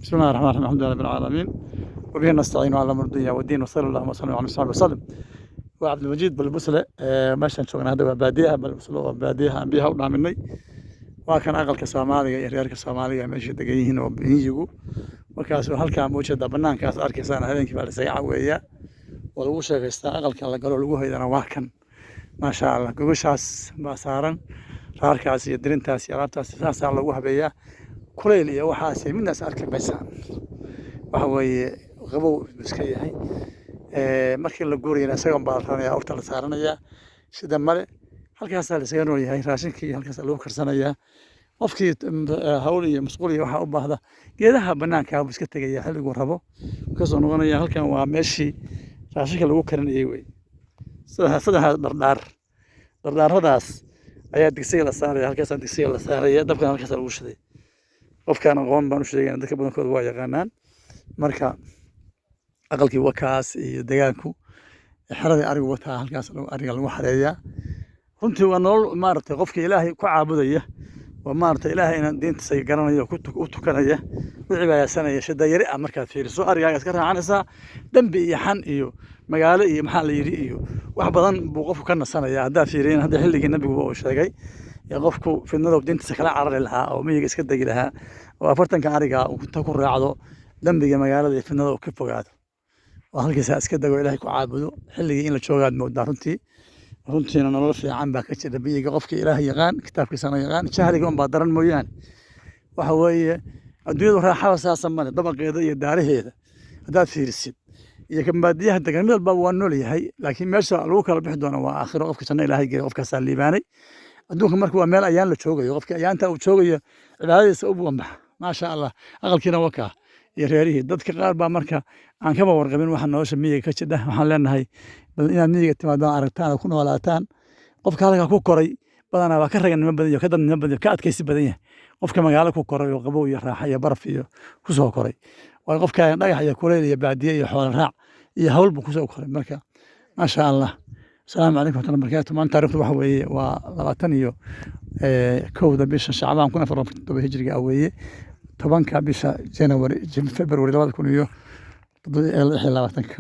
بسم الله الرحمن الرحيم، الحمد لله رب العالمين، وبه نستعين على امر الدنيا والدين، وصلى الله وسلم على صحبه وسلم. Waa Cabdilmajiid Balbusle. Meeshaan joognaa hadda waa baadiyaha Balbusle, waa baadiyaha aan biyaha u dhaaminay. Waa kan aqalka Soomaaliga iyo reerka Soomaaliga meesha degan yihiin oo miyigu. Markaas halkaa mawjada banaankaas arkaysaan, habeenkii baa lasaga caweeyaa oo lagu sheekaystaa. Aqalka la galo lagu hoydana waa kan, maasha Allah. Gogoshaas baa saaran, raarkaas iyo dirintaas iyo alaabtaas saasaa lagu habeeyaa. Kulayl iyo waxaas midnaas arki maysaan, waxa weeye qabow buu iska yahay. Markii la guurayana isagan baa la raranayaa, awrta la saaranayaa sida male. Halkaasaa la isaga nool yahay, raashinkii halkaas lagu karsanayaa. Qofkii hawl iyo masquul iyo waxaa u baahda, geedaha banaanka buu iska tegaya, xilliguu rabo kasoo noqonaya. Halkan waa meeshii raashinka lagu karinayay wey. Saddexdaas dhardhaar, dhardhaaradaas ayaa digsiga la saaraya, halkaasaa digsiga la saaraya, dabkan halkaas lagu shiday. Qofkaan aqoon baan u sheegaya, dadka badankooda waa yaqaanaan. Marka aqalkii wakaas iyo degaanku, xeradii arigu wataa, halkaas ariga lagu xareeyaa. Runtii waa nolol maaragtay qofka Ilaahay ku caabudaya oo maaragtay Ilaahay inaan diintiisa garanaya, u tukanaya, u cibaadaysanaya. Shida yari ah markaad fiiriso, arigaaga iska raacanaysaa. Dembi iyo xan iyo magaalo iyo maxaa la yidhi iyo wax badan buu qofku ka nasanaya. Haddaa fiiriyin hadda xilligii Nabiguba uu sheegay ee qofku fidnada diintiisa kala carari lahaa oo miyiga iska degi lahaa oo 40-ka ariga uu inta ku raacdo, dembiga magaalada iyo fidnada uu ka fogaado oo halkiisa iska dego, Ilaahay ku caabudo, xilligii in la joogaad moodaa. Runtii runtiina nolol fiican baa ka jira miyiga, qofka Ilaahay yaqaan, kitaabkiisana yaqaan. Jahliga unbaa daran mooyaane, waxa weeye adduunyadu raaxada saasa male. Dabaqeeda iyo daaraheeda haddaad fiirisid iyo kan baadiyaha degan, mid walba waa nool yahay, laakiin meesha lagu kala bixi doono waa aakhiro. Qofka janno Ilaahay geeyo, qofkaasaa liibaanay. Adduunka marka waa meel ayaan la joogayo. Qofka ayaanta uu joogayo cibaadadiisa u buwanbaxa, maasha Allah. Aqalkiina wakaa iyo reerihii. Dadka qaar baa marka aan kaba warqabin waxa nolosha miyiga ka jidha. Waxaan leenahay bal inaad miyiga timaadaan, aragtaan oo ku noolaataan. Qofka halkaa ku koray badanaa waa ka raganimo badan yahay, ka dadnimo badan yahay, ka adkaysi badan yahay qofka magaalo ku koray oo qabow iyo raaxa iyo baraf iyo ku soo koray. Waayo, qofka dhagax iyo kuleyl iyo baadiye iyo xoolo raac iyo hawl buu kusoo koray. Marka maasha Allah. Asalaamu calaykum waraxmatullahi wabarakaatu. Maanta taariikhdu waxa weeye waa 21-da bisha Shacbaan 1447 hijriga ah weeye, 10-ka bisha January, February 2026-ka.